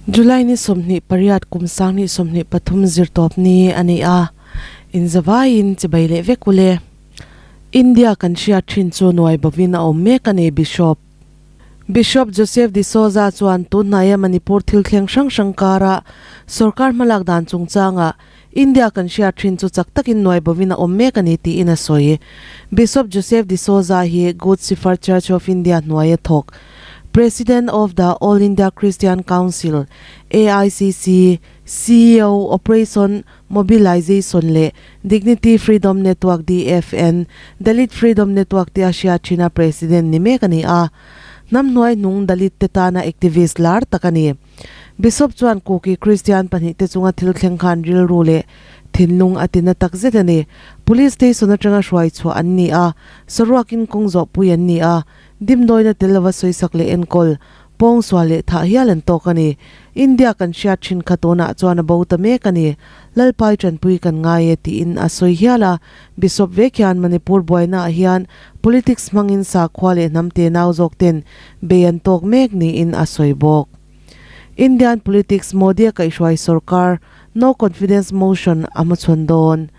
July ni 28 kum 2023 zirtawp ni a ni a, inzavaiin chibai leh vek ule. India kan hriat thin chu nuai bovin a awm mek a ni Bishop. Bishop Joseph D'Souza chuan tunhnaia Manipur thil thleng hrang hrang kara sorkar hmalak dan chungchanga India kan hriat thin chu chak takin nuai bovin a awm mek a ni tiin a sawi. Bishop Joseph D'Souza hi Good Shepherd Church of India hnuaia thawk President of the All India Christian Council, AICC, CEO, Operation Mobilization leh Dignity Freedom Network, DFN, Dalit Freedom Network tia hriat thina President ni mek a ni a. Hnam hnuai hnung Dalit te tana activist lar tak a ni. Bishop chuan Kuki Kristian pahnihte chunga thil thleng khan rilru leh thinlung a tina tak zet a ni. Police station atanga hruai chhuah an ni a, saruakin kawng zawhpui an ni a, dimdawina tel lova sawisak leh enkawl, pawngsual leh thah hial an tawk a ni. India kan hriat thin kha tunah chuan a bo ta mek a ni. Lalpai tanpui kan ngai e tiin a sawi hial a. Bishop vek hian Manipur buainaah hian politics hmangin sakhua leh hnam tenau zawk ten bei an tawk mek niin a sawi bawk. Indian politics Modi a kaihhruai sorkar no confidence motion a hmachhawn dawn.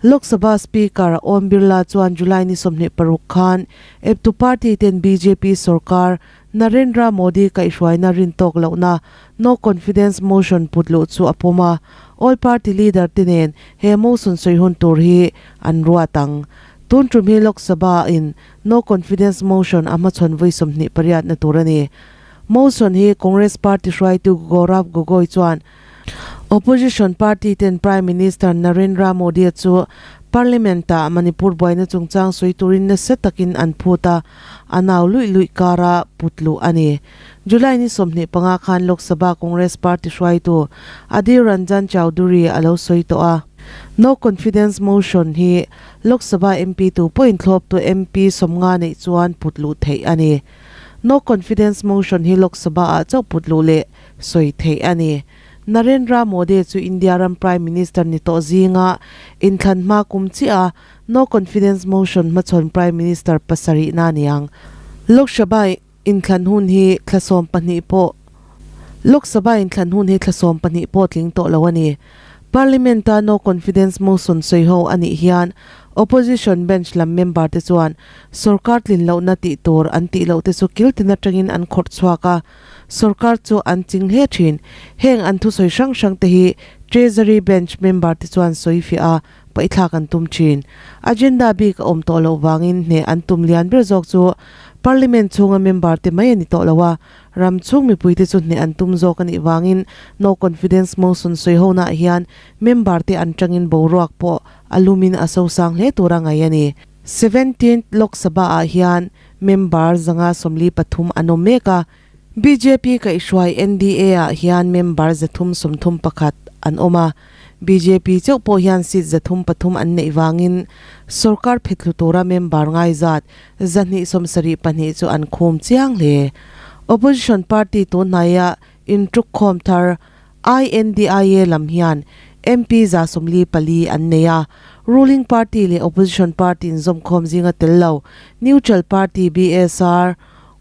Lok Sabha Speaker Om Birla chuan July ni 26 khan eptu party ten bjp sorkar Narendra Modi kaihhruaina rin tawk lohna no confidence motion put luh chu a pawm a, all party leader te nen he motion sawi hun tur hi an ruat ang. Tun tum hi Lok Sabha in No confidence motion a hmachhawn vawi 28 na tur a ni. Motion hi Congress party hruaitu Gaurav Gogoi chuan Opposition party ten Prime Minister Narendra Modi chu Parliament ah Manipur buaina chungchang sawi turin nasa takin an phut a, a nau luih luih kara put luh a ni. July ni 25 khan Lok Sabha Congress party hruaitu Adhir Ranjan Chowdhury a lo sawi tawh a. No confidence motion hi Lok Sabha MP tu pawhin thlawptu MP 50 neih chuan put luh theih a ni. No confidence motion hi Lok Sabha ah chauh put luh leh sawi theih a ni. Narendra Modi chu India ram Prime Minister ni tawh zinga inthlan hma kum chiah a no confidence motion hmachhawn Prime Minister pasarihna a ni ang. Lok Sabha inthlan hun hi thla 12 pawh Lok Sabha inthlan hun hi thla 12 pawh tling tawh lo a ni. Parliament a no confidence motion sawi ho a nih hian opposition bench lam member te chuan sorkar tlin lohna tih tur an tih loh te chu kil tin atangin an khawrh chhuak a, sorkar chu an ching hle thin. Heng an thusawi hrang hrang te hi Treasury bench member te chuan sawi fiah a Paihthlak an tum thin. Agenda bik a awm tawh loh vangin hneh an tum lian ber zawk chu Parliament chhunga member te mai a ni tawh lo a, ram chhung mipuite chu hneh an tum zawk a nih vangin no confidence motion sawi honaah hian member te an tangin boruak pawh a lumin a sosang hle tura ngaih a ni. Seventeenth Lok Sabha ah hian member 543 an awm mek a, Bjp kaihhruai NDA ah hian member 331 an awm a, bjp chauh pawh hian seat 303 an neih vangin sorkar phetlu tura member ngai zat 272 chu an khum chiang hle. Opposition party tunhnaia intukkhawm thar INDIA lam hian MP 144 an nei a, ruling party leh opposition party inzawmkhawm zinga tel lo neutral party BSR,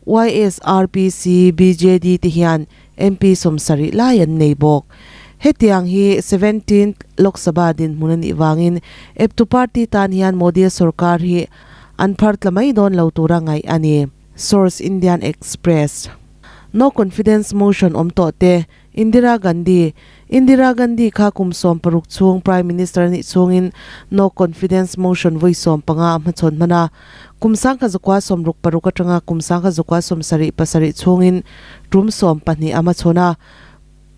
YSRPC, BJD te hian MP 70 lai an nei bawk. Hetiang hi 17th Lok Sabha dinhmun a nih vangin eptu party tan hian Modi sorkar hi an phar tla mai dawn lo tura ngaih a ni. Source Indian Express. No confidence motion awm tawh te Indira Gandhi Indira Gandhi kha kum 16 chhung Prime Minister a nih chhungin no confidence motion vawi 15 a hmachhawn hman a. Kum 1966 atanga kum 1977 chhungin tum 12 a hmachhawn a.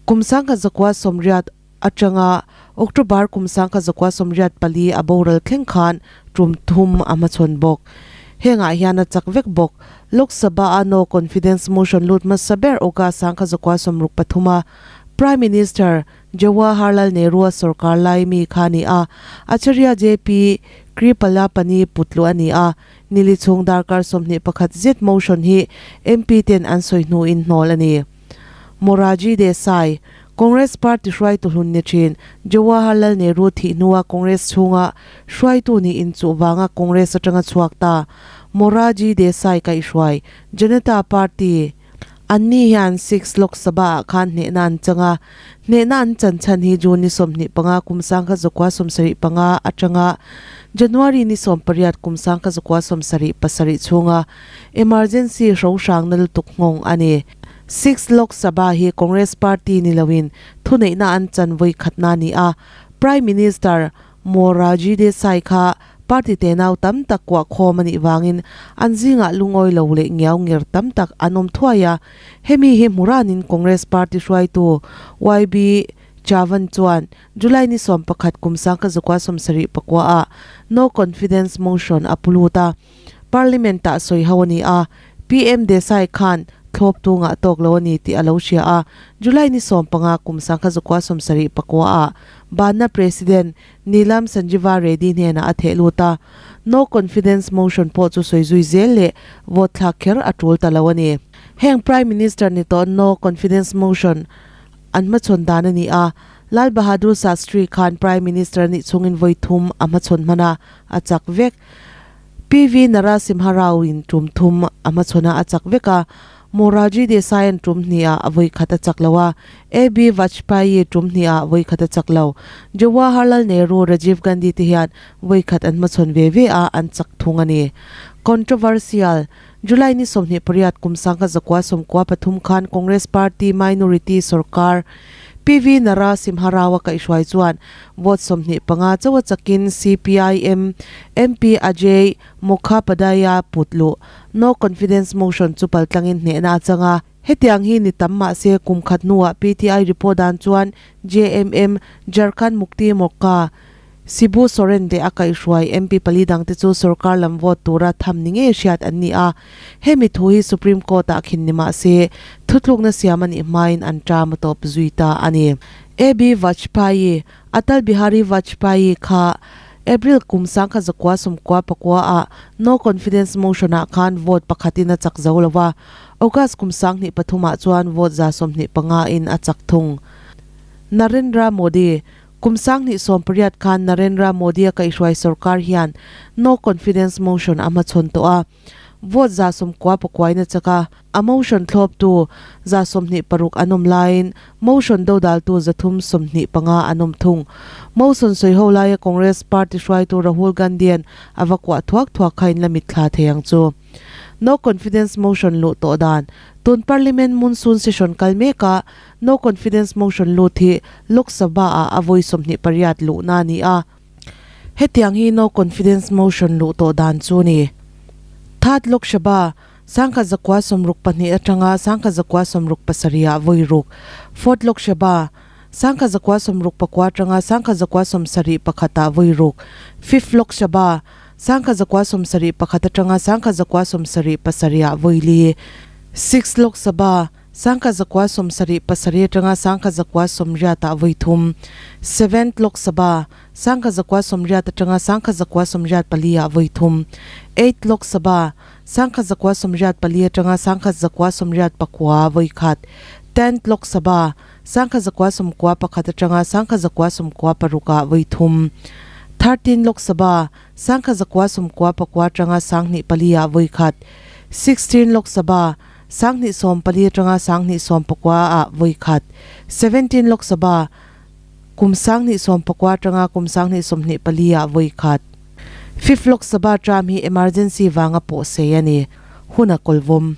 Kum 1980 atanga October kum 1984 a boral thleng khan tum 3 a hmachhawn bawk. Hengah hian a chak vek bawk. Lok Sabha a no confidence motion lut hmasa ber August 1963 a Prime Minister Jawaharlal Nehru a sorkar lai mi kha a ni a, Acharya JP Kripalapani putlu a ni a, nili chhung darkar 21 zet motion hi MP ten an sawi hnuin hnawl a ni. Morarji Desai, Congress party hruaitu hlun ni thin Jawaharlal Nehru thih hnua Congress chhunga hruaitu niin chuh vanga Congress atanga chhuak ta Morarji Desai kaihhruai Janata Party. Anni hian Sixth Lok Sabha ah khan hnehna an chang a, hnehna an chan chhan hi June ni 25 kum 1975 atanga January ni 18 kum 1977 chhunga emergency hrohrangna lutuk nghawng a ni. Sixth Lok Sabha hi Congress party ni loin thuneihna an chan vawi khatna a ni a, Prime Minister Morarji Desai kha party tenau tam tak kuah khawm a nih vangin an zingah lungawi lo leh ngiau nger tam tak an awm thuai a. Hemi hi hmuranin Congress party hruaitu YB Chavan chuan July ni 11 kum 1974 ah no confidence motion a pu lut a. Parliament ah sawi ho a ni a, PM Desai khan thlawp tu ngah tawk lo a ni tih a lo hria a, July ni 15 kum 1974 ah Banna President Neelam Sanjiva Reddy hnenah a theh lut a, no confidence motion pawh chu sawi zui zel leh vote thlak kher a tul ta lo a ni. Heng Prime Minister ni tawh no confidence motion an hmachhawn dan a ni a, Lal Bahadur Shastri khan Prime Minister nih chungin vawi thum a hmachhawn hman a, a chak vek. PV Narasimha Rao in tum thum a hmachhawn a, a chak vek a. Morarji Desai an tum hnih ah vawi khat a chak lo a, AB Vajpayee tum hnih ah vawi khat a chak lo. Jawaharlal Nehru, Rajiv Gandhi te hian vawi khat an hmachhawn ve ve a, an chak thung a ni. Controversial, July ni 28 kum 1993 khan Congress Party minority sorkar PV Narasimha Rao a kaihhruai chuan vote 25 chauh a chakin CPIM MP Ajay Mukhopadhyay put luh No confidence motion chu paltlangin hnehna a chang a. Hetiang hi ni tam mah se kum khat hnuah PTI report dan chuan JMM, Jharkhand Mukti Morcha, Sibu Soren leh a kaihhruai MP pali dangte chu sorkar lam vote tura tham ni ngei hriat an ni a. Hemi thu hi Supreme Court-ah khin ni mah se thutlukna siam a nih hmain an term a tawp zui ta a ni. AB Vajpayee, Atal Bihari Vajpayee kha April kum 1999 ah no confidence motion ah khan vote pakhat in a chak zo lo a, August kum 2003 ah chuan vote 25 in a chak thung. Narendra Modi, Kum 2018 khan Narendra Modi a kaihhruai sorkar hian no confidence motion a hmachhawn tawh a, vote 99 in a chak a, A motion thlawptu 26 an awm laiin motion dodaltu 325 an awm thung. Motion sawi ho laia Congress party hruaitu Rahul Gandhi-a'n a va kuah thuak thuak kha in la mitthla thei ang chu. No confidence motion luh tawh dan, Tun Parliament monsoon session kal mekah no confidence motion lut hi Lok Sabha-ah a vawi 28 luhna a ni a. Hetiang hi no confidence motion luh tawh dan chu ni. Third Lok Sabha 1962 atanga 1967 ah vawi ruk, Fourth Lok Sabha, 1969 atanga 1971 ah vawi ruk, Fifth Lok Sabha, 1971 atanga 1977 ah vawi li, Sixth Lok Sabha, 1977 atanga 1980 ah vawi thum, Seventh Lok Sabha, 1980 atanga 1984 ah vawi thum, Eighth Lok Sabha, 1984 atanga 1989 vawi khat, Tenth Lok Sabha, 1991 atanga 1996 ah vawi thum, Thirteenth Lok Sabha, 1999 atanga 2004 ah vawi khat, Sixteenth Lok Sabha, 2014 atanga 2019 ah vawi khat, Seventeenth Lok Sabha, kum 2019 atanga kum 2024 ah vawi khat. Fifth Lok Sabha term hi emergency vanga pawh sei a ni. Hun a kawlvawm.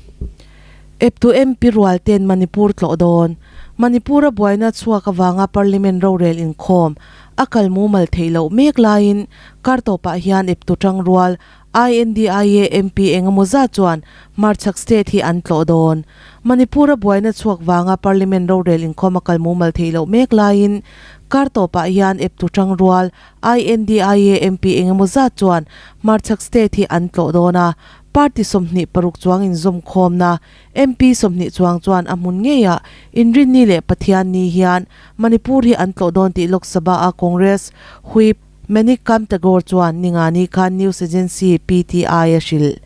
Eptu MP rual ten Manipur tlawh dawn. Manipur-a buaina chhuak avanga Parliament rorel inkhawm a kal mumal theih loh mek laiin kar tawpah hian eptu tang rual INDIA MP engemaw zat chuan Hmarchhak state hi an tlawh dawn. Manipur-a buaina chhuak vanga Parliament rorel inkhawm a kal mumal theih loh mek laiin kar tawpah hian eptu tang rual INDIA MP engemaw zat chuan Hmarchhak state hi an tlawh dawn a, party 26 chuang inzawmkhawmna MP 20 chuang chuan a hmun ngeiah Inrinni leh Pathianni hian Manipur hi an tlawh dawn tih Lok Sabha-a Congress Whip Manickam Tagore chuan Ningani khan news agency PTI a hrilh.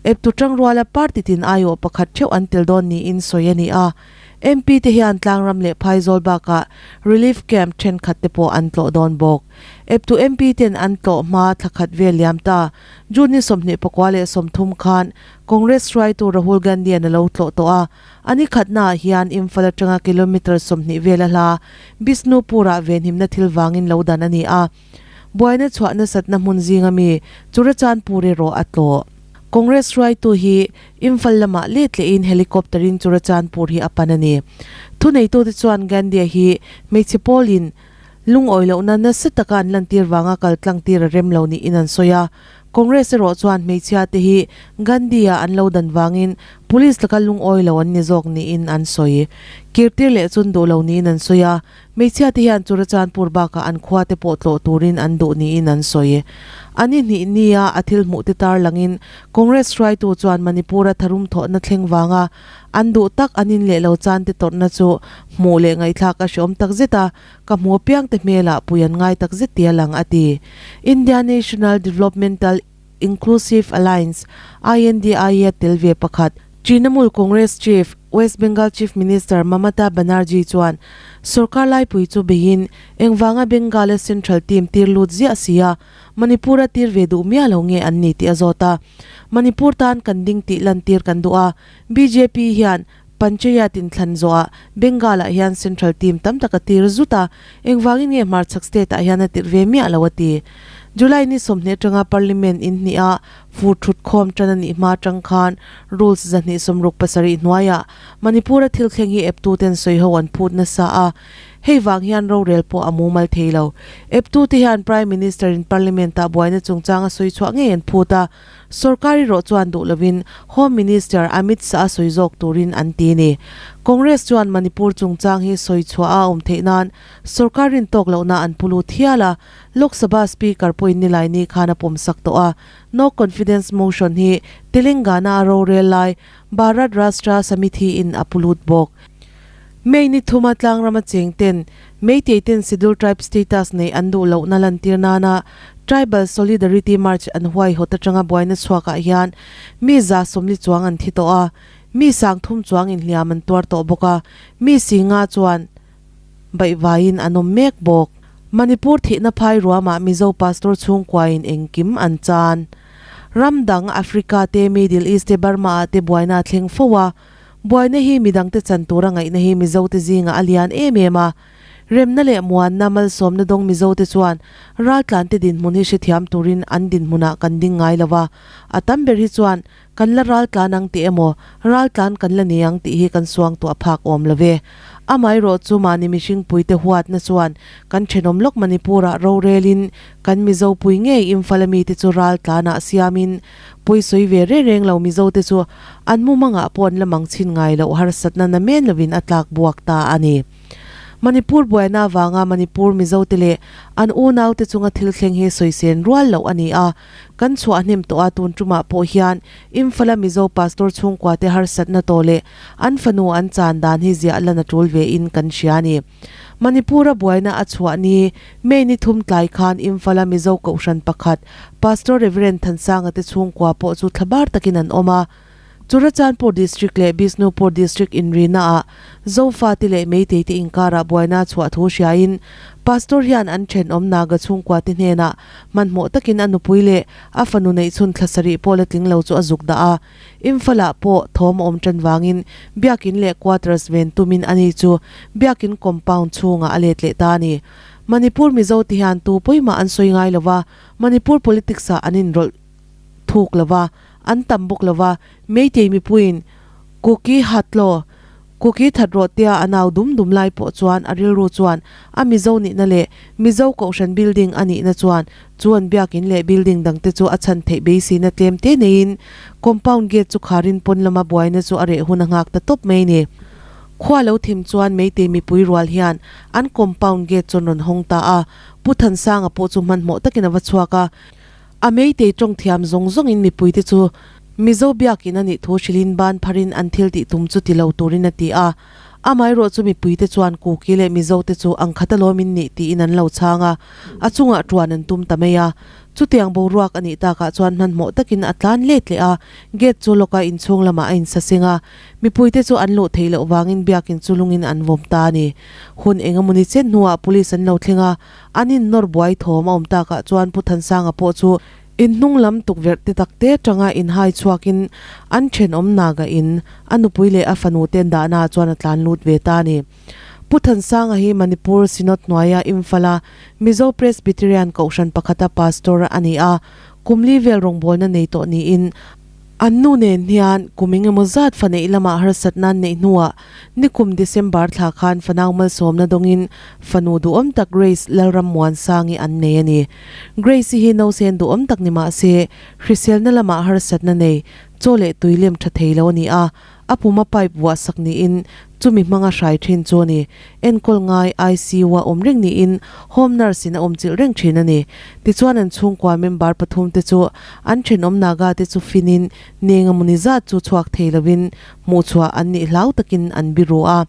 Eptu tangruala party tin aiawh pakhat theuh an tel dawn niin sawi a ni a. MP te hian tlangram leh phaizawl bakah relief camp thenkhat te pawh an tlawh dawn bawk. Eptu MP ten an tlawh hma thla khat vel liam ta. June ni 24 le 30 khan Congress hruaitu Rahul Gandhi-a'n a lo tlawh tawh a. A ni khatnaah hian Imphal atanga kilometre 20 vel a hla Bishnupur-ah venhimna thil vangin lo dan a ni a. Buaina chhuah nasatna hmun zinga mi Churachandpur erawh a tlawh. Congress hruaitu hi Imphal lamah let lehin helicopter-in Churachandpur hi a pan a ni. Thuneitute chuan Gandhi-a hi hmeichhe pawlin lungawi lohna nasa taka an lantir vanga kal tlang tir a rem lo niin an sawi a. Congress erawh chuan hmeichhia te hi Gandhi-a an lo dan vangin police laka lungawi lo an ni zawk niin an sawi. Kirtir leh chun duh lo niin an sawi a. Hmeichhia te hian Churachandpur bakah an khua te pawh tlawh turin an duh niin an sawi. A ni hnih nia a thil hmuh te tar langin Congress hruaitu chuan Manipur-a tharum thawhna thleng vanga an duh tak an in leh lo chan te tawrhna chu hmuh leh ngaihthlak a hreawm tak zet a, ka hmu apiang te hmelah pui an ngai tak zet tia lang a ti. India National Developmental Inclusive Alliance, INDIA, tel ve pakhat, Trinamool Congress Chief, West Bengal Chief Minister Mamata Banerjee chuan sorkar laipui chu beiin engvanga Bengal-a Central team tir lut ziah si a, Manipur-a tir ve duh miah lo nge an ni tih a zawt a. Manipur tan kan ding tih lantir kan duh a, bjp hian Panchayat inthlan zawhah Bengal-ah hian Central team tam tak a tir zut a, engvangin nge hmarchhak state-ah hian a tirh ve miah lo a ti. July ni 20 atanga Parliament inhniha fur thut khawm tan a nih hma atang khan Rules 267 hnuaiah Manipur-a thil thleng hi eptuten sawiho an phut nasa a, hei vang hian rorel pawh a mumal thei lo. Eptute hian Prime Minister-in Parliament-ah buaina chungchang a sawi chhuah ngei an phut a, Sorkar erawh chuan duh lovin Home Minister Amit Shah sawi zawk turin an ti a ni. Congress chuan Manipur chungchang hi sawi chhuah a awm theih nan sorkar rin tawk lohna an pu lut hial a, Lok Sabha Speaker pawhin Nilaini khan a pawmsak tawh a. No Confidence Motion hi Telangana a rorel lai Bharat Rashtra Samithi in a pu lut bawk. May ni thuma tlangrama cheng ten Meitei ten Scheduled Tribe status nei an duh lohna lantir nana Tribal Solidarity March an huaihawt atanga buaina chhuakah hian mi 140 chuang an thi tawh a, mi 3000 chuang inhliam an tuar tawh bawk a, mi 50 chuan baihvaiin an awm mek bawk. Manipur thihna phai ruamah Mizo Pastor chhungkuain engkim an chan. Ram dang Africa te, Middle East te, Burma ah te buaina a thleng fo a, Buaina hi midangte chan tura ngaihna hi Mizote zingah a lian em em a. Remna leh muanna malsawmna dawng Mizote chuan raltlante dinhmun hi hrethiam turin an dinhmunah kan ding ngai lo a. A tam ber hi chuan kan la raltlan ang tih emaw, raltlan kan la ni ang tih hi kan suangtuah phak awm lo ve. Amaherawh chu mahni mihringpuite huatna chuan kan thenawm lawk Manipur-ah rorelin kan Mizopui ngei Imphal a mite chu raltlanah siamin Pawi sawi ve reng reng lo Mizo te chu an mumangah pawh an la mang chhin ngai loh harsatna na men lovin a tlak buak ta a ni. Manipur buaina avanga Manipur Mizo te leh an unau te chunga thil thleng hi sawisen rual loh a ni a, kan chhuah hnem tawh a tun tumah pawh hian Imphal-a Mizo pastor chhungkua te harsatna tawh leh an fanu an chan dan hi ziah lan a tul ve in kan hria a ni. Manipur-a buaina a chhuah ni May ni thum tlai khan Imphal-a Mizo kohhran pakhat Pastor Rev. Thansanga te chhungkua pawh chu thlabar takin an awm a. Churachandpur District leh Bishnupur District inrina ah Zofate leh Meitei te inkarah buaina a chhuah thu hriain Pastor hian an thenawm Naga chhungkua te hnenah hmanhmawh takin a nupui leh a fanu neihchhun thla sarih pawh la tling lo chu a zuk dah a. Imphal-ah pawh thawm a awm tan vangin Biakin leh quarters ven tumin ani chu Biakin compound chhungah a let leh ta a ni. Manipur Mizo te hian tu pawimah an sawi ngai lo va, Manipur politics ah an inrawlh thuk lo va, an tam bawk lo va, Meitei mipuiin Kuki Hatlo, Kuki that rawh tia a nau dum dum lai pawh chuan a rilru chuan a Mizo nihna leh Mizo Kohhran building a nihna chuan chu an biakin leh building dangte chu a chhan theih beiseina tlem te neiin compound gate chu kharin pawn lama buaina chu a reh hun a nghak ta tawp mai ni. Khua lo thim chuan Meitei mipui rual hian an compound gate chu an rawn hawng ta a, Pu Thansanga pawh chu hmanhmawh takin a va chhuak a. A Meitei tawng thiam zawng zawngin mipuite chu Mizo biakin a nih thu hrilhin ban pharin an thil tih tum chu ti lo turin a ti a. Amaherawh chu mipuite chuan Kuki leh Mizote chu ang khat alawm in nih tiin an lo chhang a, a chungah tuan an tum ta mai a. Chutiang boruak a nih takah chuan hmanhmawh takin a tlan let leh a, gate chu lawka inchhung lamah a insaseng a, mipuite chu an luh theih loh vangin biakin chu lungin an vawm ta a ni. Hun engemawni chen hnuah police an lo thleng a, an innawr buai thawm a awm takah chuan Pu Thansanga pawh chu inhnung lam tukverh te tak te atanga inhai chhuakin an thenawm Naga in a nupui leh a fanu ten dahnaah chuan a tlan lut ve ta a ni. Pu Thansanga hi Manipur Synod hnuaia Imphal-a Mizo Presbyterian Kohhran pakhata Pastor a ni a, kum li vel rawngbawlna nei tawh niin an nu nen hian kum engemaw zat fa neih lamah harsatna an neih hnuah nikum December thla khan fanau malsawmna dawngin fanu duhawm tak Grace Lalrammuansangi an nei a ni. Grace-i hi nausen duhawm tak ni mah se hriselna lamah harsatna nei chaw leh tui lem tha thei lo a ni a, A puma pipe vuah sak niin chumi hmanga hrai thin chu a ni. Enkawl ngai ICU-a awm reng niin home nurse in a awm chilh reng thin a ni. Tichuan an chhungkua member pathum te chu an thenawm Naga te chu finin nenga muni zat chu chhuak thei lovin hmuhchhuah an nih hlau takin an biru a.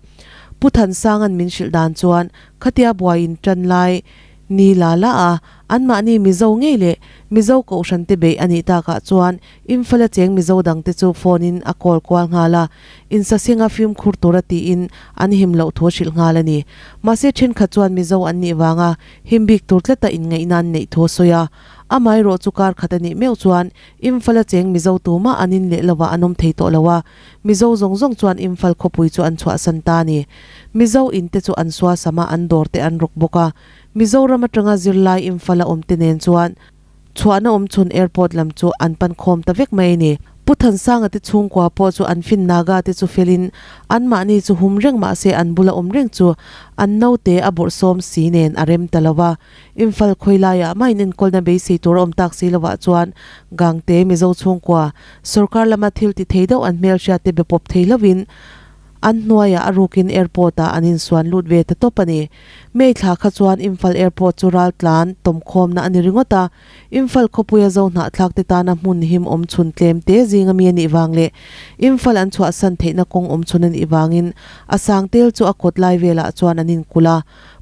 Pu Thansanga'n min hrilh dan chuan khatia buai in tan lai Ni la la a, anmahni Mizo ngei leh Mizo Kohhran te beih a nih takah chuan Imphal-a cheng Mizo dangte chu phone-in a call kual nghal a, insasenga fimkhur tura tiin an him loh thu a hrilh nghal a ni. Mahse thenkhat chuan Mizo an nih vanga him bik tur tlata inngaihna an neih thu a sawi a, amaherawh chu kar khat a nih meuh chuan Imphal-a cheng Mizo tumah an in leh lovah an awm thei tawh lo a, Mizo zawng zawng chuan Imphal khawpui chu an chhuahsan ta a ni. Mizo in te chu an suasam a, an dawr te an rawk bawk a. Mizoram atanga zirlai Imphal a awm te nen chuan chhuahna awm chhun airport lam chu an pan khawm ta vek mai a ni. Pu Thansanga te chhungkua pawh chu an fin Naga te chu felin anmahni chu hum reng mah se an bula awm reng chu an naute a bawrhsawm si nen a rem ta lo va. Imphal khawi laiah mah in enkawlna beisei tur a awm tak si lovah chuan Gangte Mizo chhungkua sorkar lama thil ti thei deuh an hmelhriat te be pawp thei lovin An hnuaiah a rukin airport ah an insuan lut ve ta tawp a ni. May thla kha chuan Imphal airport chu raltlan tawmkhawmna a ni ringawt a, Imphal khawpuia zo hnahthlak te tana hmun him awm chhun tlem te zing ami a nih vang leh Imphal an chhuahsan theihna kawng awm chhun a nih vangin a sang tel chu a kawt lai velah chuan an inkulh a.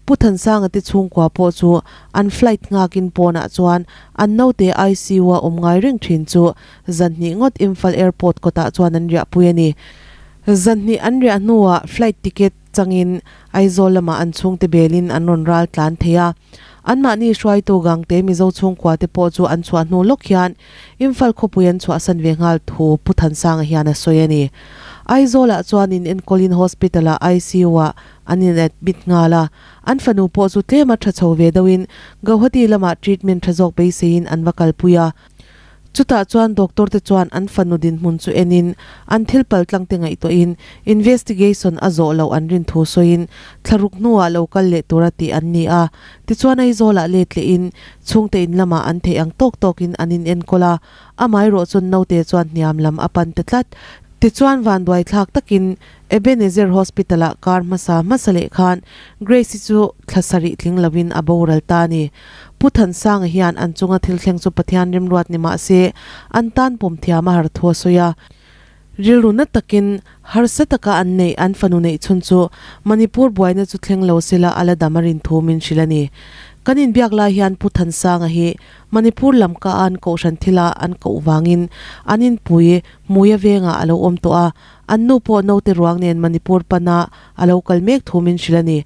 Pu Thansanga te chhungkua pawh chu an flight nghakin pawnah chuan an naute ICU a awm ngai reng thin chu zan hnih ngawt Imphal airport kawtah chuan an riahpui a ni. Zanhnih an riah hnuah flight ticket changin Aizawl lamah an chhungte belin an rawn ral tlan thei a. Anmahni hruaitu Gangte Mizo chhungkua te pawh chu an chhuah hnu lawk hian Imphal khawpui an chhuahsan ve nghal thu Pu Thansanga hian a sawi a ni. Aizawlah chuan in enkawlin hospital-ah ICU-ah an in admit nghal a. An fanu pawh chu tlema tha chho ve deuhin Gauhati lamah treatment tha zawk beiseiin an va kalpui a. Chutah chuan doctor te chuan an fanu dinhmun chu enin an thil pal tlang te ngaihtuahin investigation a zawh loh an rin thu sawiin thlaruk hnuah lo kal leh tura tih an ni a. Tichuan Aizawlah let lehin chhungte in lamah an theih ang tawk tawkin an inenkawl a, amaherawh chuan naute chuan hniam lam a pan ta tlat. Tichuan vanduai thlak takin Ebenezer Hospital-ah kar hmasa hmasa leh khan Grace-i chu thla sarih tling lovin a boral ta a ni. Pu Thansanga hian an chunga thil thleng chu Pathian rimruat ni mah se, an tan pawm thiam a har thu a sawi a. Rilru na takin harsa taka an neih an fanu neih chhun chu Manipur buaina chu thleng lo sela a la dam a rin thu min hrilh a ni. Kan inbiak lai hian Pu Thansanga hi Manipur lam ka an kohhran thila an koh vangin an inpui Hmuia vengah a lo awm tawh a, An nu pawh naute ruang nen Manipur pana a lo kal mek thu min hrilh a ni.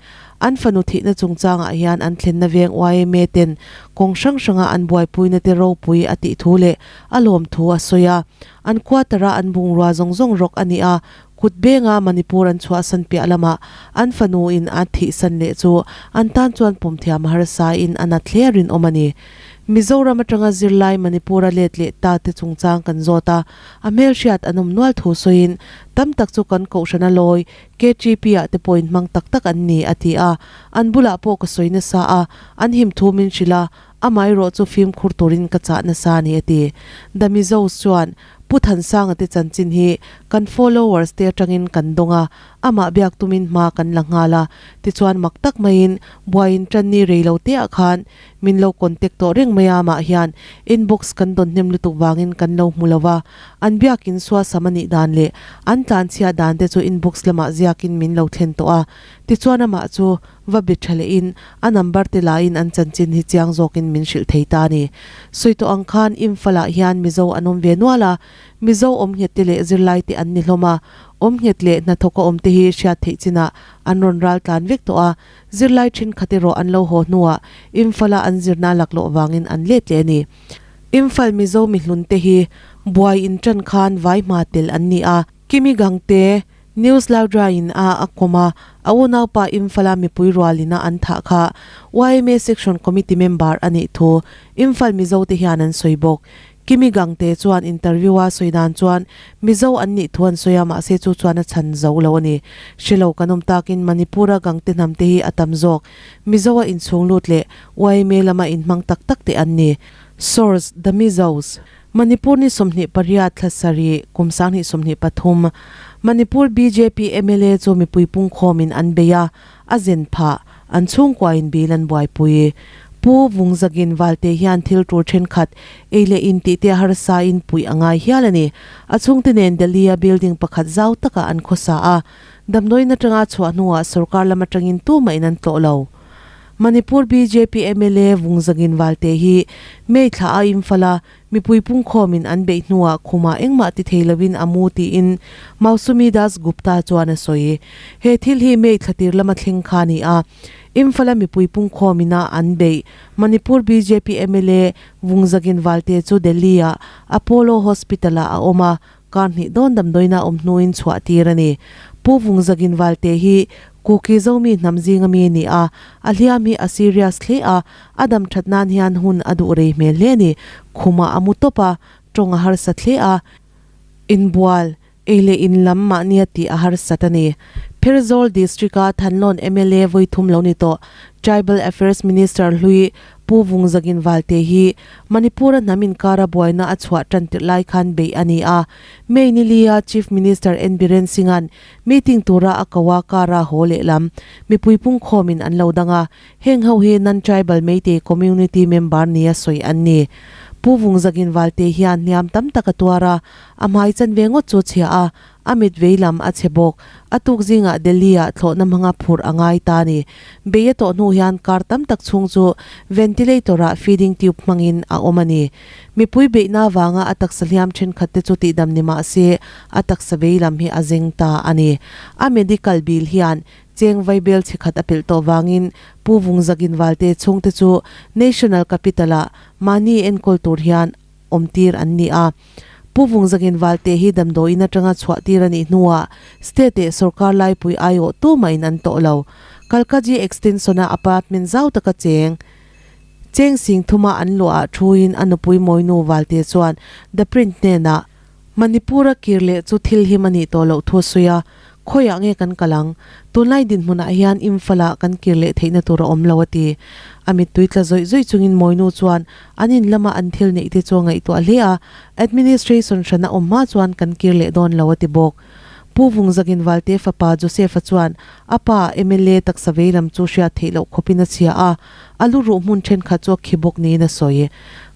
An fanu thihna chungchangah hian an thlenna veng yma ten kawng hrang hranga an buaipuina te ropui a tih thu leh a lawm thu a sawi a. An quarter-a an bungrua zawng zawng rawk a ni a, kut benga Manipur an chhuahsan piah lamah an fanu in a thihsan leh chu an tan chuan pawmthiam a harsa in a nat hle rinawm a ni. Mizoram atanga zirlai Manipur-a let leh ta te chungchang kan zawt a. A hmelhriat an awm nual thu sawiin, Tam tak chu kan kohhran a lawi, KTP-ah te pawhin hmang tak tak an ni, a ti a. An bulah pawh ka sawi nasa a, an him thu min hrilh a, amaherawh chu fimkhur turin ka chah nasa a ni, a ti. The Mizos chuan, Pu Thansanga te chanchin hi kan followers te atangin kan dawng a, amah biak tumin hma kan la nghal a, tichuan mak tak maiin buaiin tanni rei lo teah khan Min lo contact tawh reng mai a, amah hian inbox kan dawn hnem lutuk vangin kan lo hmu lo va, an biakin suasam a nih dan leh an tlanchhiat dan te chu inbox lamah ziakin min lo thlen tawh a. Tichuan amah chu va be tha lehin a number te lain an chanchin hi chiang zawkin min hrilh thei ta a ni. Sawi tawh ang khan Imphal ah hian Mizo an awm ve nual a, Mizo awm nghet te leh zirlai te an ni hlawm a, awm nghet leh hnathawka awm te hi hriat theih chinah an rawn ral tlan vek tawh a, zirlai thenkhat erawh an lo haw hnuah Imphal a an zirna laklawh vangin an let leh a ni. Imphal Mizo mihlun te hi buai intan khan vai hma tel an ni a, Kimi Gangte, News Laudra in a a kawm a, a unaupa Imphal-a mipui rualina an thah kha yma Section Committee member a nih thu Imphal Mizo te hian an sawi bawk. Kimi Gangte chuan interview-a sawi dan chuan Mizo an nih thu an sawi a, mahse chu chuan a chhan zo lo a ni. Hre lo kan awm takin Manipur-a Gangte hnam te hi a tam zawk. Mizo-a inchhung lut leh yma lama inhmang tak tak te an ni. Source, The Mizos. Manipur ni 28 thla sarih kum 2023 Manipur bjp mla chu mipui pungkhawmin an bei a, a zen phah, an chhungkuain bill an buaipui. Pu Vungzagin Valte hian thil tur thenkhat ei leh in tih te harsa in puih a ngai hial a ni. A chhungte nen Delhi-a building pakhat zau takah an khawsa a, damdawiin atanga chhuah hnuah sorkar lam atangin tumah in an tlawh lo. Manipur bjp mla Vungzagin Valte hi May thla a Imphal a, mipui pungkhawmin an beih hnuah khumah engmah ti thei loin a mu tiin Mausumi Das Gupta chuan a sawi. He thil hi May thla tir lama thleng kha a ni a, Imphal a mipui pungkhawmin a an beih Manipur bjp mla Vungzagin Valte chu Delhi-ah Apollo Hospital-ah a awm a, Kar hnih dawn damdawiina awm hnuin chhuah tir a ni. Pu Vungzagin Valte hi Kuki Zomi hnam zinga mi a ni a, a hliam hi a serious hle a, a dam that nan hian hun a duh rei hmel hle a ni. Khumah a mu tawp a, tawng a harsat hle a, inbual, ei leh in lam mahnia tih a harsat a ni. Pherzawl District-a Thanlawn mla vawi thum lo ni tawh Tribal Affairs Minister hlui Pu Vungzagin Valte hi Manipur-a hnam inkara buaina a chhuah tan tirh lai khan beih a ni a. May ni lia Chief Minister N Biren Singh-a'n meeting tura a ko a kara haw lehlam mipui pungkhawmin an lo dang a, heng ho hi non-tribal Meitei community member nia sawi an ni. Pu Vungzagin Valte hian hniam tam tak a tuar a, a hmai chanve ngawt chu chhia a, A mit vei lam a chhe bawk. A tuk zingah Delhi-ah thlawhna hmanga phurh a ngai ta a ni. Bei a tawh hnu hian kar tam tak chhung chu ventilator-ah feeding tube hmangin a awm a ni. Mipui beihna avanga a taksa hliam thenkhat te chu tihdam ni mah se a taksa vei lam hi a zeng ta a ni. A medical bill hian cheng vaibel chhe khat a pelh tawh vangin Pu Vungzagin Valte chhungte chu National Capital-ah mahni enkawl tur hian awmtir an ni a. Pu Vungzagin Valte hi damdawiin atanga chhuahtir a nih hnuah state eh sorkar laipui aiawh tumahin an tawh lo. Kalkaji Extension-a apartment zau taka cheng cheng sing thuma an luahah thuin a nupui Mawinu Valte chuan The Print hnenah Manipur-a kir leh chu thil him a nih tawh loh thu a sawi a, Khawiah nge kan kal ang? Tunlai dinhmunah hian Imphal-ah kan kir leh theihna tur a awm lo a ti. A mittui tla zawih zawih chungin Mawinu chuan an in lama an thil neih te chu a ngaihtuah hle a, Administration hran a awm hma chuan kan kir leh dawn lo a ti bawk. Pu Vungzagin Valte fapa Joseph-a chuan a pa mla taksa vei lam chu hriat theih loh khawpin a chhia a, a lu ruh hmun thenkhat chu a khi bawk niin a sawi.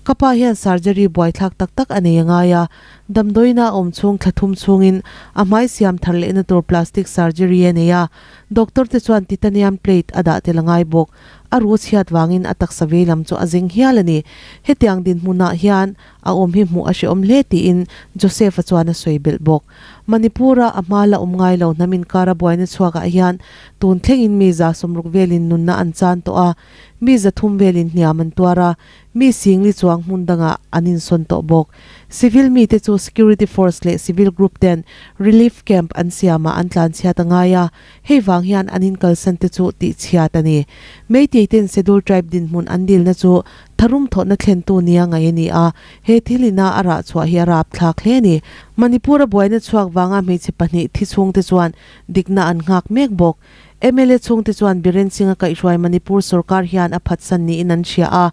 Ka pa hian surgery buaithlak tak tak a nei a ngai a, Damdawiina a awm chhung thla thum chhungin a hmai siam thar lehna tur plastic surgery a nei a, doctor te chuan titanium plate a dah tel a ngai bawk. A ru chhiat vangin a taksa vei lam chu a zeng hial a ni. Hetiang dinhmunah hian a awm hi hmuh a hrehawm hle tiin Joseph-a chuan a sawi belh bawk. Manipur-a a hma la awm ngai lo hnam inkara buaina chhuakah hian tun thlengin mi 60 velin nunna an chan tawh a, mi 300 velin hniam an tuar a, Mi singli chuang hmun dangah an insawn tawh bawk. Civil mite chu security force leh civil group ten relief camp an siamah an tlanchhiat a ngai a, hei vang hian an inkalsan te chu tihchhiat a ni. Meitei ten Schedule Tribe dinhmun an dilna chu tharum thawhna thlentu nia ngaih a ni a, he thil ina a rah chhuah hi a rapthlak hle a ni. Manipur-a buaina chhuak vanga hmeichhe pahnih thi chhungte chuan dikna an nghak mek bawk. Mla chhungte chuan Biren Singh-a kaihhruai Manipur sorkar hian a phatsan niin an hria a,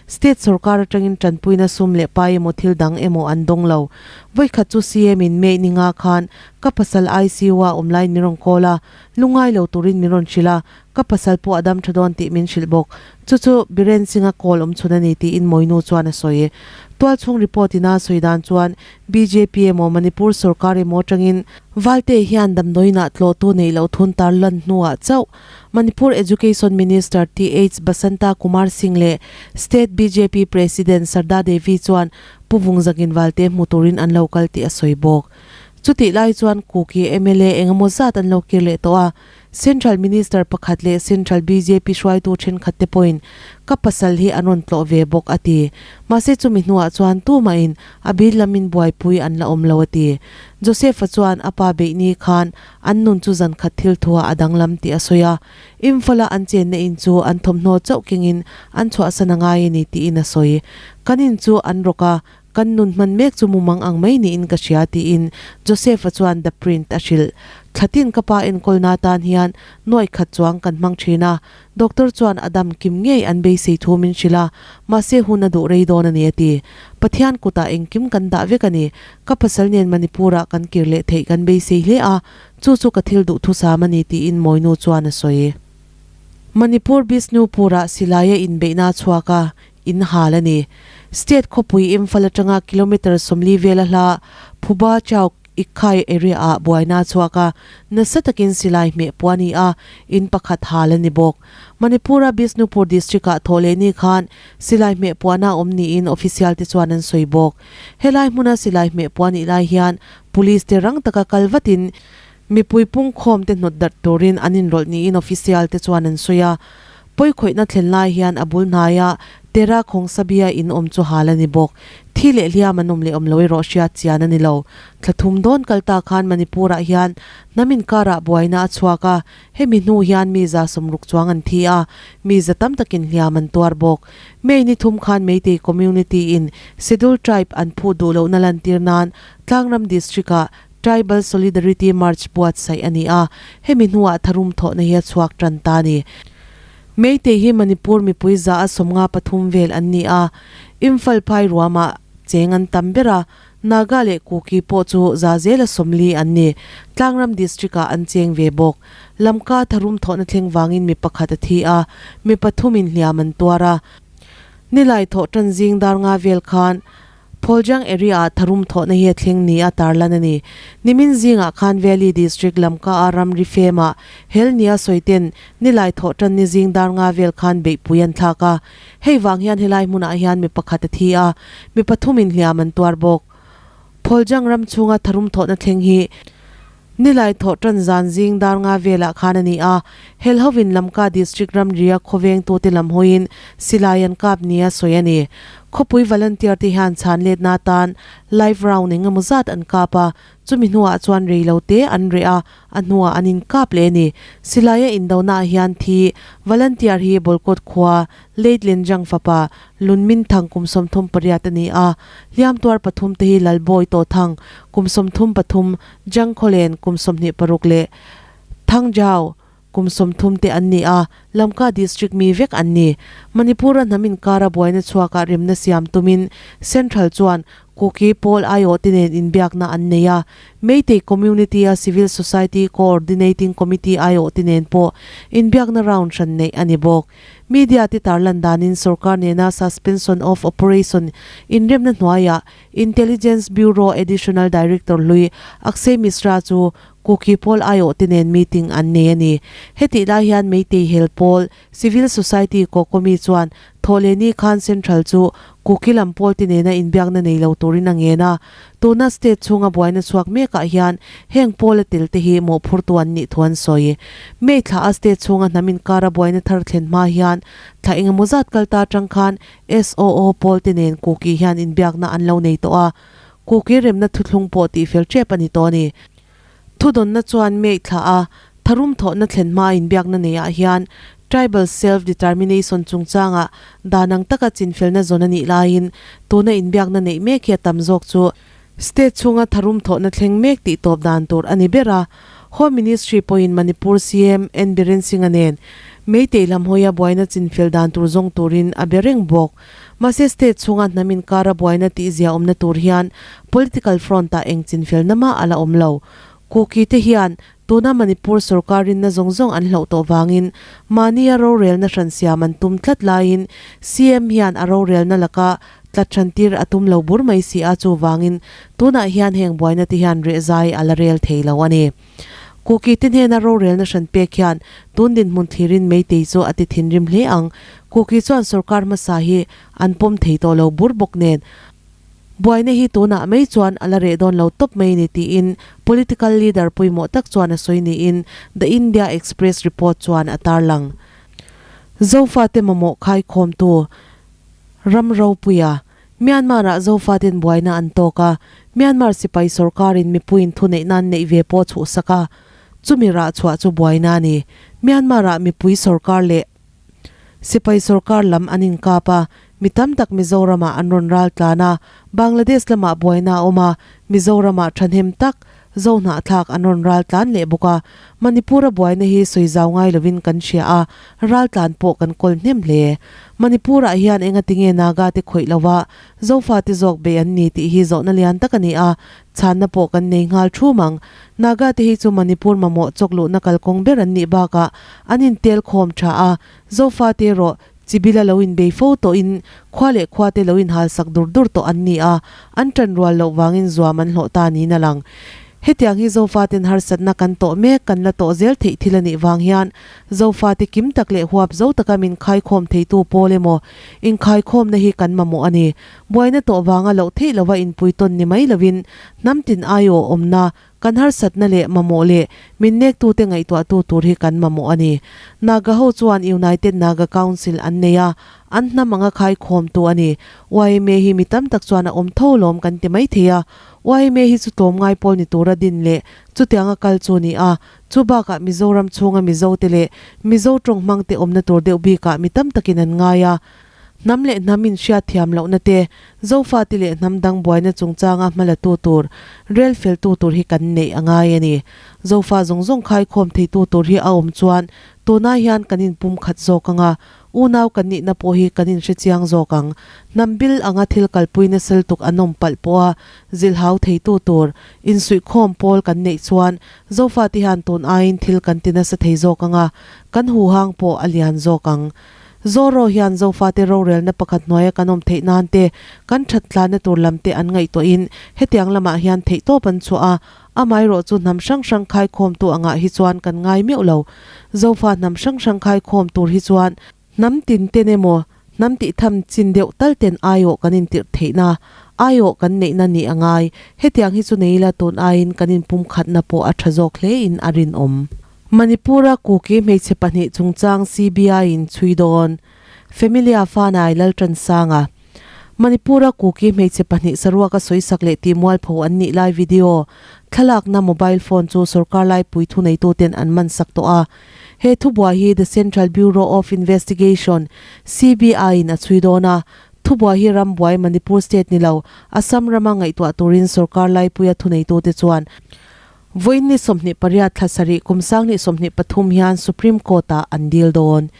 state sorkar atangin tanpuina sum leh pai emaw thil dang emaw an dawng lo. Vawikhat chu CM in May ni nga khan ka pasal ICU-a awm laiin min rawn call a, lungngai lo turin min rawn hrilh a, ka pasal pawh a dam tha dawn tih min hrilh bawk. Chu chu Biren Singh-a call awm chhun a ni tiin Mawinu chuan a sawi. Tualchhung report ina sawi dan chuan bjp emaw Manipur sorkar emaw atangin Valte hian damdawiinah tlawhtu neih loh thun tar lan hnuah chauh Manipur Education Minister TH Basanta Kumar Singh leh State bjp President Sarda Devi chuan Pu Vungzakin Valte hmu turin an lo kal tih a sawi bawk. Chutih lai chuan Kuki mla engemaw zat an lo kir leh tawh a, Central Minister pakhat leh Central bjp hruaitu thenkhat te pawhin ka pasal hi an rawn tlawh ve bawk a ti. Mahse chumi hnuah chuan tumahin a bil lamin buaipui an la awm lo a ti. Joseph-a chuan a pa beihni khan an nun chu zan khat thil thuah a danglam tih a sawi a, Imphal-a an chenna in chu an thawmhnaw chauh kengin an chhuahsan a ngai a ni tiin a sawi. Kan in chu an rawk a, Kan nun hman mek chu mumang ang mai niin ka hria tiin Joseph-a chuan The Print a hrilh. Thlatin ka pa enkawlna atan hian nuaih khat chuang kan hmang thin a, doctor chuan a dam kim ngei an beisei thu min hrilh a, mahse hun a duh rei dawn a ni a ti. Pathian kutah engkim kan dah vek a ni. Ka pasal nen Manipur-ah kan kir leh theih kan beisei hle a, chu chu ka thil duhthusam a ni tiin Mawinu chuan a sawi. Manipur Bishnupur-ah silaia inbeihna a chhuak a, in hal a ni. State khawpui Imphal atanga kilometre 40 vela hla Phuba Chowk Ikhai area ah buaina a chhuak a, nasa takin silai hmeh pawh a ni a, in pakhat hal a ni bawk. Manipur-a Bishnupur district-ah thawh leh ni khan silai hmeh puahna a awm niin official te chuan an sawi bawk. Helai hmuna silai hmeh puah nih lai hian police te rang taka kal vatin mipui pungkhawm te hnawt darh turin an inrawlh niin official te chuan an sawi a. Pawikhawihna thlen lai hian a bul hnaia Tera Khawngsabia in awm chu hal a ni bawk. Thi leh hliam an awm leh awm lo erawh hriat chian a ni lo. Thla thum dawn kal ta khan Manipur-ah hian hnam inkarah buaina a chhuak a, hemi hnu hian mi 160 chuang an thi a, mi za tam takin hliam an tuar bawk. May ni thum khan Meitei community in Scheduled Tribe an phuh duh lohna lantir nan Tlangram District-ah Tribal Solidarity March buatsaih a ni a, hemi hnuah tharum thawhna hi a chhuak tan ta a ni. Meitei hi Manipur mipui 153 vel an ni a, Imphal phai ruamah cheng an tam ber a, Naga leh Kuki pawh chu 140 an ni. Tlangram District-ah an cheng ve bawk. Lamka tharum thawhna thleng vangin mi pakhat a thi a, mi pathumin hliam an tuar a. Nilai thawh tan zing dar nga vel khan Pholjang area-ah tharum thawhna hi a thleng ni a tarlan a ni. Nimin zingah khan Valley District Lamka-a ramri fem-ah hel nia sawiten nilai thawh tan ni zing dar nga vel khan beihpui an thlak a. Hei vang hian helai hmunah hian mi pakhat a thi a, mi pathumin hliam an tuar bawk. Pholjang ram chhunga tharum thawhna thleng hi Nilai thawh tan zan zing dar nga velah khan a ni a, hel hovin Lamka District ramria khawvengtute lam hawiin silai an kap nia sawi a ni. Khawpui volunteer te hian chhan letna atan live round eng emaw zat an kap a, chumi hnuah chuan rei lo te an reh a, a hnuah an inkap leh a ni. Silaia indonaah hian thi volunteer hi Bolkawt khua Late Lenjang fapa Lunmin Thang kum 38 a ni a, hliam tuar pathum te hi Lalbawi Tawthang kum 33, Jang Khawlen kum 26 leh Thang Jau kum 30 te an ni a, Lamka District mi vek an ni. Manipur-a hnam inkara buaina chhuakah remna siam tumin Central chuan Kuki pawl aiawhte nen inbiakna an nei a, Meitei Community-a Civil Society Coordinating Committee aiawhte nen pawh inbiakna round hran neih a ni bawk. Media te tarlan danin sorkar nena Suspension of Operation inremna hnuaiah Intelligence Bureau Additional Director hlui Akshay Mishra chu Kuki pawl aiawhte nen meeting an nei a ni. Hetih lai hian Meitei hel pawl Civil Society Kokomi chuan Thawhlehni khan Central chu Kuki lam pawlte nena inbiakna nei lo turin a ngen a, tuna state chhunga buaina chhuak mekah hian heng pawla tel te hi mawhphurtu an nih thu an sawi. May thla a state chhunga hnam inkara buaina thar thlen hma hian thla engemaw zat kal ta atang khan SOO pawlte nen Kuki hian inbiakna an lo nei tawh a, Kuki remna thuthlung pawh tihfel tep a ni tawh a ni. Thudawnna chuan May thla a tharum thawhna thlen hma inbiakna neiah hian Tribal Self Determination chungchanga dan ang taka chinfelna zawn a nih laiin tuna inbiakna neih mek hi a tam zawk chu State chhunga tharum thawhna thleng mek tih tawp dan tur a ni ber a. Home Ministry pawhin Manipur CM N Biren Singh-a nen Meitei lam hawia buaina chinfel dan tur zawng turin a be reng bawk. Mahse state chhunga hnam inkara buaina tihzia awmna tur hian political front-ah eng chinfelna mah a la awm lo. Kuki te hian tuna Manipur sorkar rinna zawng zawng an hloh tawh vangin mahnia rorelna hran siam an tum tlat laiin CM hian a rorelna laka. Tlat hran tir a tum lo bur mai si a, chuvangin tunah hian heng buaina te hian rehzai a la rel thei lo a ni. Kuki te hnena rorelna hran pek hian tun dinhmun thlirin Meitei chu a ti thinrim hle ang. Kuki chuan sorkar hmasa hi an pawm thei tawh lo bur bawk nen buaina hi tunah mai chuan a la reh dawn lo tawp mai ni tiin political leader pawimawh tak chuan a sawi niin The India Express report chuan a tarlang. Zofate mamawh khaikhawmtu Ram ropuia Myanmar-ah Zofaten buaina an tawk a, Myanmar sipai sorkarin mipuiin thuneihna an neih ve pawh chhuhsak a, chumi rah chhuah chu buaina a ni. Myanmar-ah mipui sorkar leh sipai sorkar lam an inkap a, mi tam tak Mizoramah an rawn ral tlan a, Bangladesh lamah buaina a awm a, Mizoramah thahnem tak Zohnahthlak an rawn ral tlan leh bawk a, Manipur-a buaina hi sawi zau ngai lovin kan hria a, ral tlan pawh kan kawl hnem hle. Manipur-ah hian engatinge Naga te khawih lova Zofa te zawk bei an ni tih hi zawhna lian tak a ni a, chhanna pawh kan nei nghal thum ang. Naga te hi chu Manipur mamawh chawk luhna kalkawng ber an nih bakah an intel khawm tha a, Zofa te erawh Chibila lo inbei fo tawhin khua leh khua te lo inhal sak dur dur tawh an ni a, an ṭan rual loh vangin zuam an hlawh ta niin a lang. Hetiang hi Zofaten harsatna kan tawh mek kan la tawh zel theih thil a nih vang hian Zofate kim tak leh huap zo taka min khaikhawm theitu pawl emaw inkhaikhawmna hi kan mamawh a ni. Buaina tawh vanga loh theih lova inpui tawn ni mai lovin hnam tin aiawh awmna Kan harsatna leh mamawh leh min nektute ngaihtuahtu tur hi kan mamawh a ni. Naga ho chuan United Naga Council an nei a, an hnam anga khaikhawmtu a ni. Yma hi mi tam tak chuan a awm tho lawm kan ti mai thei a. Yma hi chu tlawmngai pawl ni tura din leh chutianga kal chu ni a. Chu bakah Mizoram chhunga Mizote leh Mizo tawng hmangte awmna tur deuh bikah mi tam takin an ngai a. Hnam leh hnam inhriat thiam lohna te, Zofate leh hnam dang buaina chungchanga hmalatu tur, rel feltu tur hi kan neih a ngai a ni. Zofa zawng zawng khaikhawm theitu tur hi a awm chuan tunah hian kan inpum khat zawk ang a, unau kan nihna pawh hi kan inhre chiang zawk ang. Hnam bil anga thil kalpuina seltuk an awm palh pawha zilhau theitu tur, insuihkhawm pawl kan neih chuan Zofate hian tun aiin thil kan ti nasa thei zawk ang a, kan huhang pawh a lian zawk ang. Zorro hian Zofate rorelna pakhat hnuaia kan awm theih nan te, kan that tlanna tur lam te an ngaihtuahin hetiang lamah hian theihtawp an chhuah a, amaherawh chu hnam hrang hrang khaikhawmtu angah hi chuan kan ngai meuh lo. Zofa hnam hrang hrang khaikhawm tur hi chuan hnam tin ten emaw hnam tih tham chin deuh tal ten aiawh kan intirh theihna, aiawh kan neihna nih a ngai. Hetiang hi chu nei ila tun aiin kan inpumkhatna pawh a tha zawk hlein a rinawm. Manipur-a Kuki hmeichhe pahnih chungchang CBI-in chhui dawn. Familia Fanai Laltansanga. Manipur-a Kuki hmeichhe pahnih saruaka sawisak leh tihmualpho an nih lai video thlalakna mobile phone chu sorkar laipui thuneituten an mansak tawh a. He thubuai hi The Central Bureau of Investigation, CBI, in a chhui dawn a. Thubuai hi rambuai Manipur state ni lo, Assam rama ngaihtuah turin sorkar laipuia thuneitute chuan Vawiin ni 28 thla sarih kum 2023 hian Supreme Court-ah an dil dawn.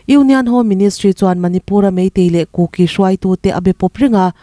Union Home Ministry chuan Manipur-a Meitei leh Kuki hruaitute a be pawp reng a,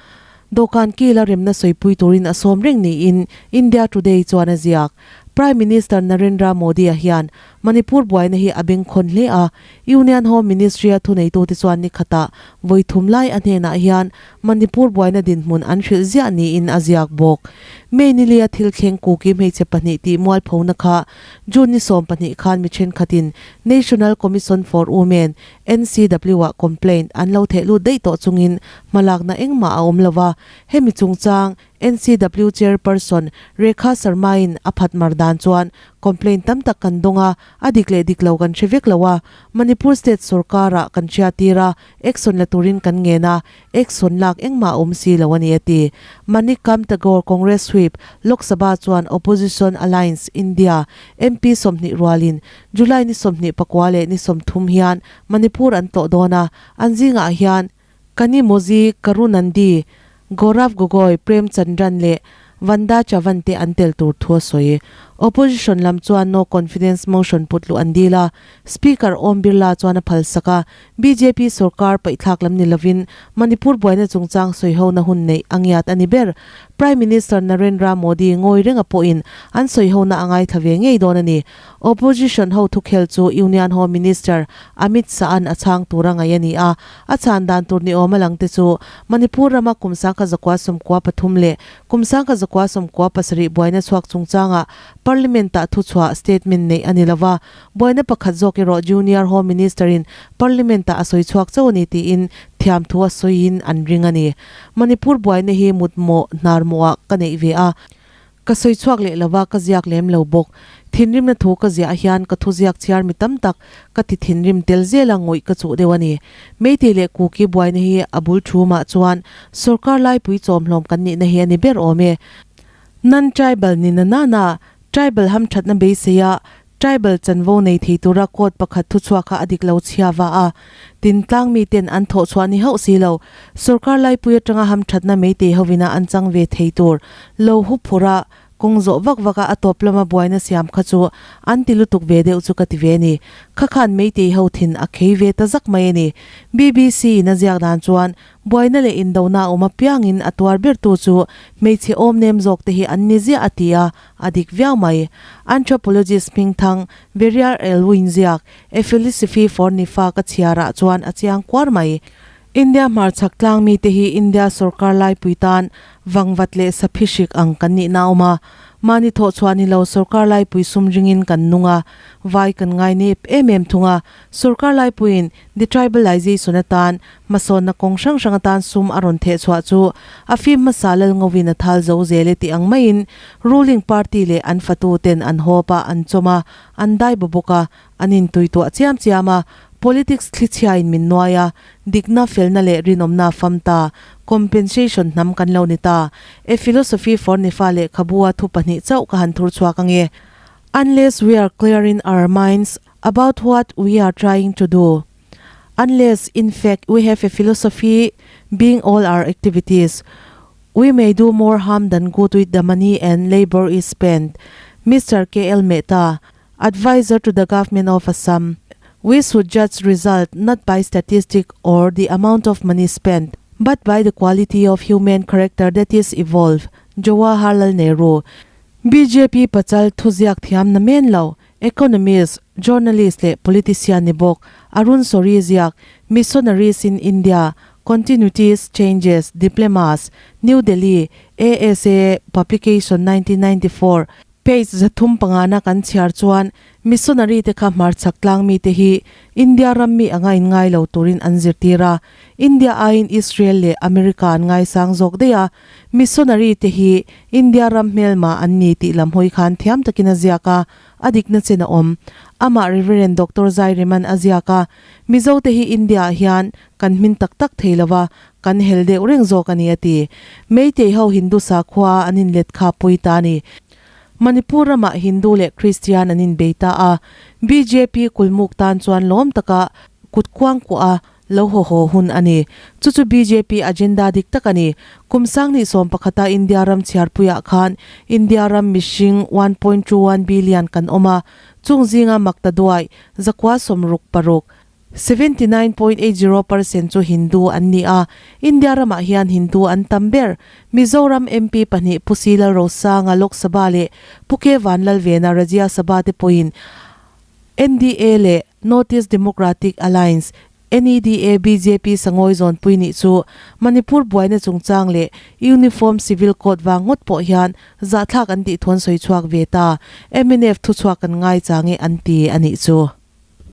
dawhkan kila remna sawipui turin a sawm reng niin India Today chuan a ziak. Prime Minister Narendra Modi-a hian Manipur buaina hi a bengkhawn hle a, Union Home Ministry-a thuneitute chuan ni khatah vawi thum lai a hnenah hian Manipur buaina dinhmun an hrilh ziah niin a ziak bawk. May nilia thil thleng Kuki hmeichhe pahnih tih mualphona kha June ni 12 khan mi thenkhatin National Commission for Women, NCW, ah complaint an lo theh lut daih tawh chungin hmalakna engmah a awm lo va, hemi chungchang NCW Chairperson Rekha Sharma-in a phat mar dan chuan complaint tam tak kan dawng a, a dik leh dik lo kan hre vek lo a, Manipur state sorkar-ah kan hriattir a, action la turin kan ngen a, action lak engmah a awm si lo a ni a ti. Manickam Tagore Congress Whip, Lok Sabha chuan Opposition Alliance India MP 20 rualin July ni 24 leh ni 30 hian Manipur an tlawh dawn a, an zingah hian Kanimozhi Karunandi, Gaurav Gogoi, Prem Chandran leh Vanda Chavan te an tel tur thu a sawi. Opposition lam chuan no confidence motion put luh an dil a, Speaker Om Birla chuan a phalsak a, bjp sorkar paihthlak lam ni lovin Manipur buaina chungchang sawihona hun neih a ngiat a ni ber. Prime Minister Narendra Modi ngawi renga pawhin an sawihona a ngaithla ve ngei dawn a ni. Opposition ho thukhel chu Union Home Minister Amit Shah-a'n a chhang tur a ngaih a ni a, a chhan dan tur ni awm a lang te chu Manipur rama kum 1993 leh kum 1997 buaina chhuak chungchangah Parliament-ah thuchhuah statement neih a ni lo va, buaina pakhat zawk erawh Junior Home Minister-in Parliament-ah a sawi chhuak chauh a ni tiin thiamthu a sawiin an ring a ni. Manipur buaina hi mutmawh hnarmawhah ka neih ve a. Ka sawi chhuak leh lo va, ka ziak lem lo bawk. Thinrimna thu ka ziah hian ka thuziak chhiar mi tam tak ka ti thinrim tel zel a ngawih ka chuh deuh a ni. Meitei leh Kuki buaina hi a bul thu mah chuan sorkar laipui chawmhlawm kan nihna hi a ni ber awm e. Non-tribal ni na nana tribal hamthatna beiseia Tribal chanvo nei thei tura court pakhat thuchhuak kha a dik lo chhia va a, tin tlang miten an thawh chhuah ni hauh si lo. Sorkar laipui atanga hamthatna meitei hovina an chang ve thei tur lo hu phur a, kawng zawh vak vak a a tawp lama buaina siam kha chu an ti lutuk ve deuh chu ka ti ve ni. Kha khan meitei ho thin a khei ve ta zak mai a ni. BBC in a ziak dan chuan Buaina leh indona a awm apiangin a tuar bertu chu hmeichhe awm nem zawk te hi an ni ziah a ti a, a dik viau mai. Anthropologist hmingthang Verrier Elwin ziak A Philosophy for Nifa ka chhiarah chuan a chiang kuar mai. India hmarchhak tlang mite hi India sorkar laipui tan vangvat leh saphi hrik ang kan nihna a awm a. Mahni thawh chhuah ni lo sorkar laipui sum ringin kan nung a, vai kan ngai nep em em thung a. Sorkar laipuiin detribalization atan Hmasawnna kawng hrang hrang atan sum a rawn theh chhuah chu a fim hmasa lal ngawin a thal zo zel e tih ang maiin ruling party leh an fatu ten an hawp a, an chawm a, an dai baw bawk a, an intuituah chiam chiam a, politics thlichhiain min nuai a, dikna, felna leh rinawmna fam ta, compensation hnam kan lo ni ta. A philosophy for Nifa lehkhabu a thu pahnih chauh ka han thur chhuak ange. Unless we are clear in our minds about what we are trying to do. Unless, in fact, we have a philosophy being all our activities, we may do more harm than good with the money and labour is spent. Mister KL Mehta, Adviser to the Government of Assam, We should judge result not by statistic or the amount of money spent, but by the quality of human character that is evolved, Jawaharlal Nehru. Bjp pachal thuziak thiam na men lo, Economist, journalist leh politician ni bawk Arun Sori ziak Missionaries in India, Continuities, Changes, Diplomas, New Delhi, ASA Publication 1994, page 305 na kan chhiar chuan missionary te kha hmarchhak tlang mite hi India ram mi anga inngai lo turin an zirtir a, India aiin Israel leh America an ngaisang zawk daih a, Missionary te hi India ram hmelma an ni tih lam hawi khan thiam takin a ziak a, a dikna chen a awm. Amah Reverend Doctor Zairiman a ziak a, Mizo te hi India ah hian kan hmin tak tak thei lo va, kan hel deuh reng zawk a ni a ti. Meitei ho Hindu sakhua a an inlet kha pawi ta a ni. Manipur ramah Hindu leh Christian an inbei ta a, bjp kulmuk tan chuan lawm taka kut kuangkuah a, Lo haw haw hun a ni. Chu chu bjp agenda dik tak a ni. Kum 2011 a India ram chhiarpuiah khan India ram mihring 1.21 billion kan awm a, chung zinga makta duai 96, 79.80 percent chu Hindu an ni a, India ramah hian Hindu an tam ber. Mizoram MP pahnih Pu Si Lalrosanga Lok Sabha leh Pu K Vanlalvena Rajya Sabha te pawhin NDA leh North East Democratic Alliance, NEDA, bjp sangawi zawnpui nih chu Manipur buaina chungchang leh Uniform Civil Code vang ngawt pawh hian zahthlak an tih thu an sawi chhuak ve ta. Mnf thuchhuak kan ngai chang e an ti a nih chu.